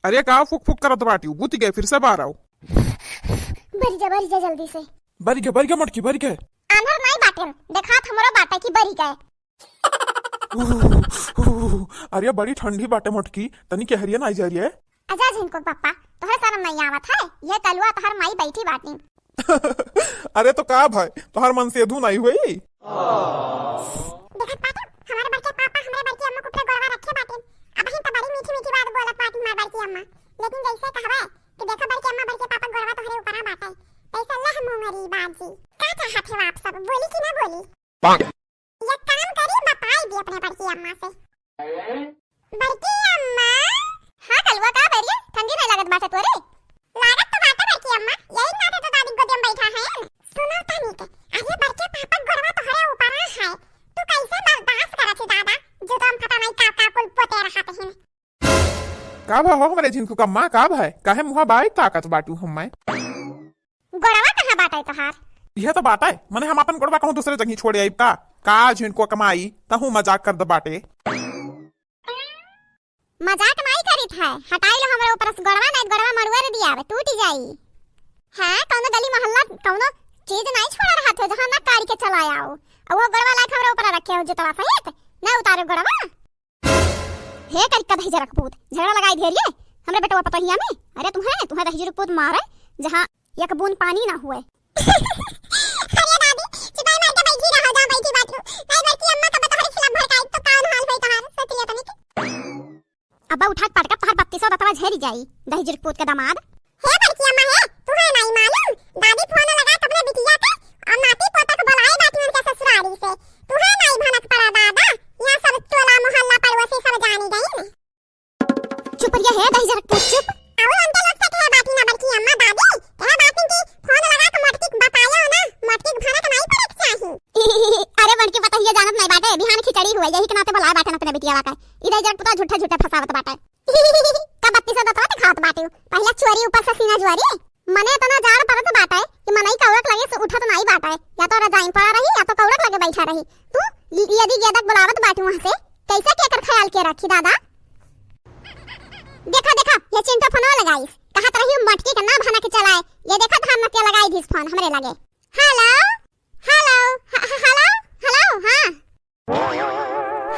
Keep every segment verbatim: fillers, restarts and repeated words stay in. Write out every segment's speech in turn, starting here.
अरे का फुक फुक करत बाटिउ, बुति गए, फिर से बार आओ। बरि जा, बरि जा जल्दी से। बरि गए, बरि गए मोटकी, बरि गए। आन्हर नाई बाटेन, देखात हमरो बाटे कि बरि गए। उह, उह, अरे बड़ी ठंडी बाटे मोटकी, तनी केहरिया नाई जा रही है। अजा झिनको पप्पा, तोहरे शरम नाई आवत है? यह कलुआ तोहर माई बैठी बाटी। अरे तो का भाई, तोहर मन सेधू नाई हुई? देखत बाटू, हमारे बड़के पापा हमरे बड़की अम्मा के ऊपर गोड़वा रखे बाटे। अबहिन तो बड़ी मीठी मीठी बात बोलत बाटी हमार बड़की अम्मा, लेकिन जैसे कहबे कि देखो बड़की अम्मा, बड़के पापा गोड़वा तोहरे ऊपर बाटे, तैसे लह मुंगरी बाजी। का चाहत हो आप सब, बोली कि ना बोली? एक काम करी, बताई दी अपने बड़की अम्मा से। बड़की अम्मा। हाँ कलुआ, का भइल रे? ठंडी नहीं लागत बाटे तोरे? लागत तो बाटे बड़की अम्मा, यही नाते तो दादी गोदी में बैठा है। सुनो तनी के, अरे बड़के पापा गोड़वा तोहरे ऊपर है, तू कैसे बर्दाश्त करत है दादा, जो तुम पता नहीं का का कुल पोते रहत हैं। का भा हो हमरे झिनकू कम्मा, का भा? काहे मुहा बाई ताकत बाटू हम्मे? गोड़वा कहाँ बाटे तोहार? यह तो बाटे, मने हम अपन गोड़वा कहूँ दूसरे जगह छोड़े आइब का? का झिनकू कम्मा, तहूँ मजाक करत बाटे। मजाक नाई करित है, हटाई लो हमरे ऊपर से गोड़वा, नहीं गोड़वा मड़ुआ रे दिया, अब टूट जाई। हाँ, कौनो गली मोहल्ला, कौनो चीज नाई छोड़ा रहत हो, जहाँ ना काढ़ के चला आओ। और वो गोड़वा लाके हमरे ऊपर रखे हो जुतवा सहित, ना उतारे गोड़वा। हे करिका दहिजरा कपूत, झगड़ा लगाई धेरिए हमरे बेटवा पतोहिया में। अरे तुम्हें, तुम्हें दहिजरा कपूत मारे, जहाँ एक बूंद पानी ना हुए। अरे दादी, चिपाई मार के बैठी रहो, जहाँ बैठी बाटू। नहीं बड़की अम्मा का तोहरे खिलाफ भड़काई तो कौन हाल होई तोहार, सोच लिया तनिक। अब उठा के पटका तोहार बत्तीसों दतवा झेरी जाई, दहिजरा कपूत के दामाद। हे बड़की अम्मा हे, तुहे नाई मालूम? दादी फोन लगा के अपने बिटिया के और नाती पोता के बुलाए बाटी उनके ससुरारी से। तुहे नाई भनक पड़ा दादा, यहाँ सब टोला मोहल्ला पड़ोसी सब जानी गई। चुप रहिया हे दहिजरा कपूत, चुप। और उनके लोग से कहे बाटी ना बड़की अम्मा दादी, कहे बाटी कि फोन लगा के मोटकी के बताया ना, मोटकी के भनक नाई पड़े के चाही। अरे बड़की पतोहिया जानत नाई बाटे, बिहान खिचड़ी हुए, यही के नाते बुलाए बाटे अपने बिटिया के। ई दहिजरा कपूत झूठा झूठा फंसावत बाटे। का बत्तीस दतवा दिखात बाटे, पहले चोरी ऊपर से सीना जोरी। मने इतना जाड़ परत बाटे कि मनई कौड़क लगे से उठत नाई बाटे, या तो रजाई में पड़ा रही या तो कौड़क लगे बैठा रही। तू ली-, यदि गेदक बुलावत बाटे वहाँ से, कैसे केकर ख्याल के रखी दादा? देखा, देखा, ये चिंटू फोनवा लगाइस, कहत रही मोटकी के ना भनक चलाए, ये देखा धान नतिया लगाई दिस फोन हमरे लगे। हेलो, हेलो, ह-, ह-, हेलो, हेलो, हाँ।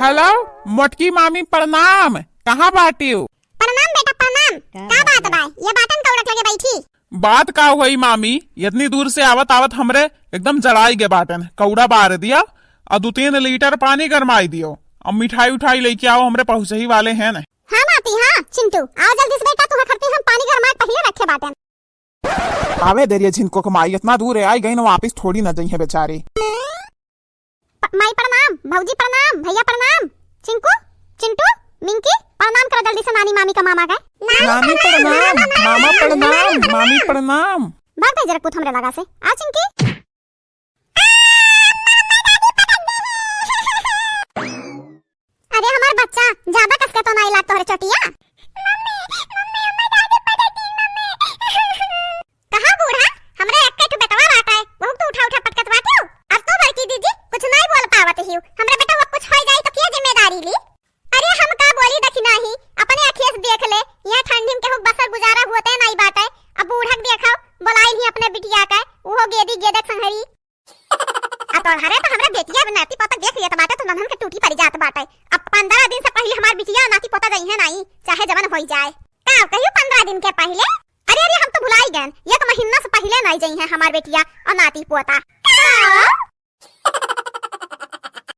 हेलो, मोटकी मामी प्रणाम, कहाँ बाटिउ? प्रणाम बेटा, प्रणाम। का बात बा? ये बाटन कौड़क लगे बैठी। बात का होई मामी, इतनी दूर से आवत आवत हमरे एकदम जड़ाई गे बाटन। कौड़ा बार दिया और दो तीन लीटर पानी गरमाई दियो और मिठाई उठाई लेके आओ, हमरे पहुँचही वाले हैं न। हाँ नाती, हाँ चिंटू, आओ जल्दी से बेटा, तुम्हें खरती हम पानी गरमा के पहले रखे बाटन। आवे दे रे झिनको के माई, इतना दूर है, आई गई ना, वापिस थोड़ी ना जइहे बेचारी। प-, माई प्रणाम, भौजी प्रणाम, भैया प्रणाम, चिंकू, चिंटू, मिंकी, प्रणाम करो जल्दी से नानी मामी का मामा का। नानी प्रणाम, मामा प्रणाम, मामी प्रणाम। भाग दे जरा पूत हमरे लगा से, आ चिंकी। अरे हमार बच्चा, ज्यादा कस के तो नाई लाग तोहरे चोटिया। मम्मी, मम्मी, हमें दादी पटक दी, मम्मी। कहाँ बूढ़ा, हमरे एक्के ठो बेटवा बाटे, वहू तो उठा उठा पटकत बाटे। अब तो बड़की दीदी कुछ नाई बोल पावत हियो, हमरे बेटवा कुछ हो जाई तो के जिम्मेदारी ली? अरे हम का बोली देखी नाही, अपने अखिए से देख ले, यहाँ ठंडी में केहू बसर गुजारा होते नाई बाटे। अब बूढ़ा के देखो, बोलाई ही अपने बिटिया के, उहो गेदी गेदक संघरी। आ तोहरे तो हमरा बेटिया नाती पोता देख लिया बाटे तो नन्हन के टूटी पड़ी जात बाटे। अब पन्द्रह दिन से पहले हमार बिटिया नाती पोता जइहे नाई, चाहे जवन होई जाए। का कहियो पन्द्रह दिन के पहले? अरे, अरे, हम तो भुलाई गए, एक महीना से पहले नाई जइहे हमार बेटिया और नाती पोता।